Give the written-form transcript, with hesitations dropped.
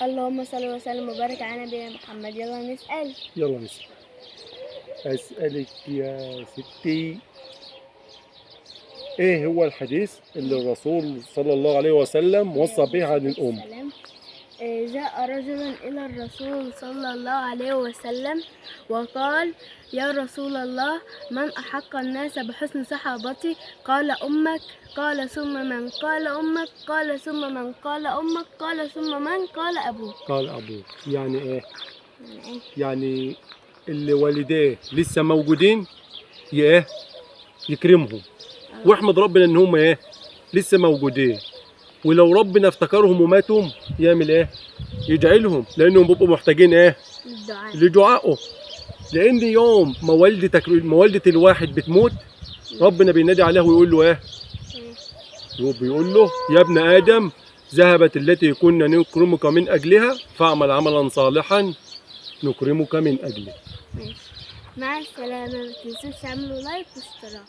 اللهم صل وسلم وبارك على نبينا محمد. يلا نسأل. يلا نسأل. أسألك يا ستي، إيه هو الحديث اللي الرسول صلى الله عليه وسلم وصى به عن الأم؟ السلام. جاء رجل إلى الرسول صلى الله عليه وسلم وقال: يا رسول الله، من أحق الناس بحسن صحابتي؟ قال: أمك. قال: ثم من؟ قال: أمك. قال: ثم من؟ قال: أمك. قال: ثم من؟ قال: أبوك. قال أبوك. يعني إيه؟ يعني إيه؟ يعني اللي والديه لسه موجودين إيه؟ يكرمهم، واحمد ربنا إن هم إيه؟ لسه موجودين. ولو ربنا افتكرهم وماتوا يعمل إيه؟ يدعي لهم، لأنهم بيبقوا محتاجين إيه؟ الدعاء. لدعائه. لأن يوم ما والدتك، ما والدة الواحد بتموت، ربنا بينادي عليه ويقول له إيه؟ إيه؟ بيقول له: يا ابن آدم، ذهبت التي كنا نكرمك من أجلها، فاعمل عملا صالحا نكرمك من أجله. ماشي، مع السلامة. ما تنسوش تعملوا like واشتراك.